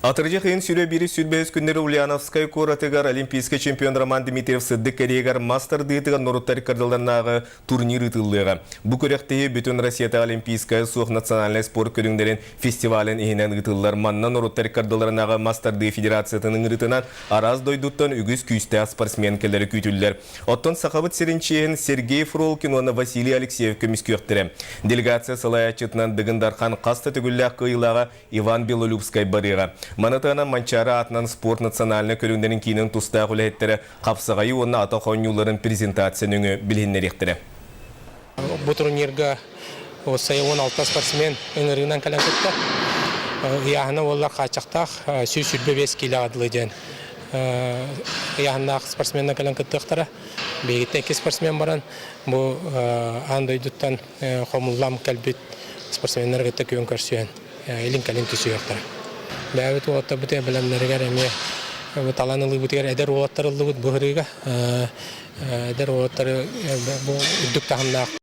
Атырдьах ыйын сүрэ биир сүрбэһис күннэри Ульяновскай куоратыгар олимпийскай чемпион Роман Дмитриев сырдык кэриэгэр мас тардыытыгар норуттар ыккардыларынааҕы турнир ыытыллыаҕа. Бу күрэхтэһии Бүтүн Россиятааҕы олимпийскай суох национальнай спорт көрүҥнэрин фестивалын иһинэн ыытыллар. Манна норуттар ыккардыларынааҕы мас тардыы федерациятын ыҥырыытынан араас дойдуттан үгүс күүстээх спортсмен кэлэрэ күүтүллэр. Оттон Сахабыт сирин чиэһин Сергей Фролкин уонна Василий Алексеев көмүскүөхтэрэ. Делегация салайааччытынан Дыгын Дархан хас да төгүллээх кыайыылааҕа Иван Белолюбскай барыаҕа. Маны таһынан Манчаары аатынан спорт национальнай көрүҥнэрин киинин тустаах үлэһиттэрэ хапсаҕайы уонна атах оонньууларын презентация нөҥүө билиһиннэриэхтэрэ. Бу турнирга уопсайа 16 спортсмен ыҥырыынан кэлэн кыттар. Ыйааһына уоллар хааччахтаах 125 киилэҕэ дылы диэн ыйааһыннаах спортсменнар кэлэн кыттыахтара. Биһигиттэн икки спортсмен баран бу аан дойдуттан хомуллан кэлбит спортсменнары кытта күөн көрсүһэн илин-кэлин түсүһүөхтэрэ. Бэйэбит уолаттарбытыгар бэлэмнэригэр эмиэ талан ылыыбытыгар эдэр уолаттар ыллыбыт бу ырыыга. Эдэр уолаттары бу үрдүк таһымнаах.